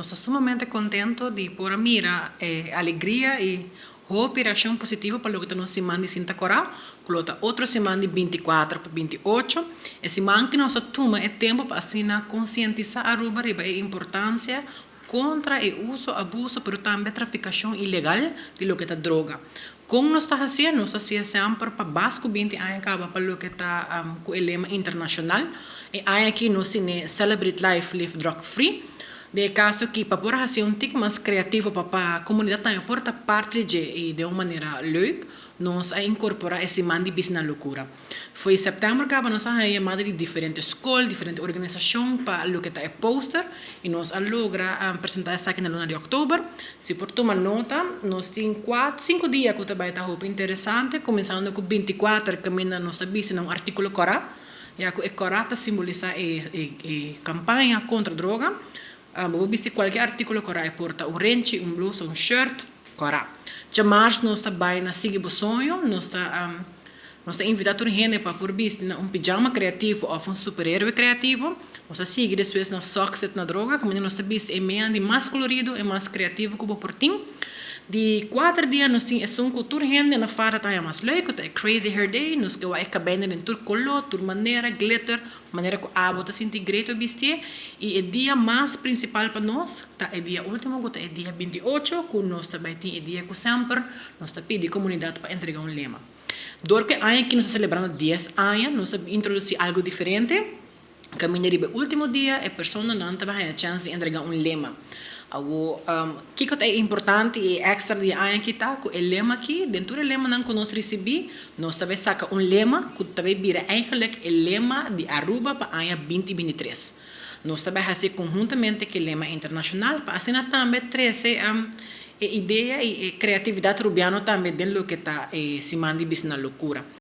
Nos ta sumamente contento di por a mira e alegria y hopi reaccion positivo pa loke ta nos siman di Sinta Cora, cu lo ta otro siman di 24 pa 28. E siman cu nos a tuma e tempo pa asina concientisa Aruba riba e importancia contra e uso, abuso, pero tambe traficacion ilegal di loke ta droga. Con nos ta haciendo? Nos ta haciendo semper pa mas cu 20 aña caba pa loke ta cu e lema internacional. E aña aki nos tin "Celebrate Life, Live Drug Free". Den caso cu pa por haci un tiki mas creativo pa e comunidad tambe por ta parti di un manera leuk, nos a incorpora e siman di Bisti na Locura. For di september caba nos a yama di diferente scol, diferente organisacion pa loke ta e poster y nos a logra presenta esaki na luna di october. Si por tuma nota, nos tin 4, 5 dia cu tambe ta hopi interesante, cuminsando cu 24, caminda nos ta bisti un articulo cora, ya cu e cora ta simbolisa e campaña contra droga. Bo bisti cualkier articulo cora, e por ta un renchi, un blusa, un shirt, cora. Diamars nos ta bay na Sigui Bo Soño, nos ta invita tur hende pa por bisti un pijama creativo of un superheroe creativo. Nos ta sigui despues na Socks na droga, caminda nos ta bisti e mea di mas colorido y mas creativo cu bo por tin. Di 4 dia nos tin esun cu tur hende na fara ta mas leuk, ta Crazy Hair Day, nos ke e cabey den tur color, tur manera, glitter, manera cu abo ta sinti great bisti. Y e dia mas principal pa nos ta e dia ultimo, cu ta e dia 28, cu nos tambe tin e dia cu semper nos ta pidi comunidad pa entrega un lema. Door cu aña aki nos ta celebrando 10 aña, nos a introduci algo diferente. Caminda riba ultimo dia, e personanan tambe haya chance di entrega un lema. O kico ta importante y extra di aña aki ta cu e lema aki, den e lemanan cu nos ricibi, nos tambe saca un lema cu tambe bira eigenlijk e lema di Aruba pa aña 2023. Nos tambe ta haci conhuntamente cu e lema internacional pa asina tambe trece e idea y creatividad rubiano tambe den loke ta e siman di Bisti na Locura.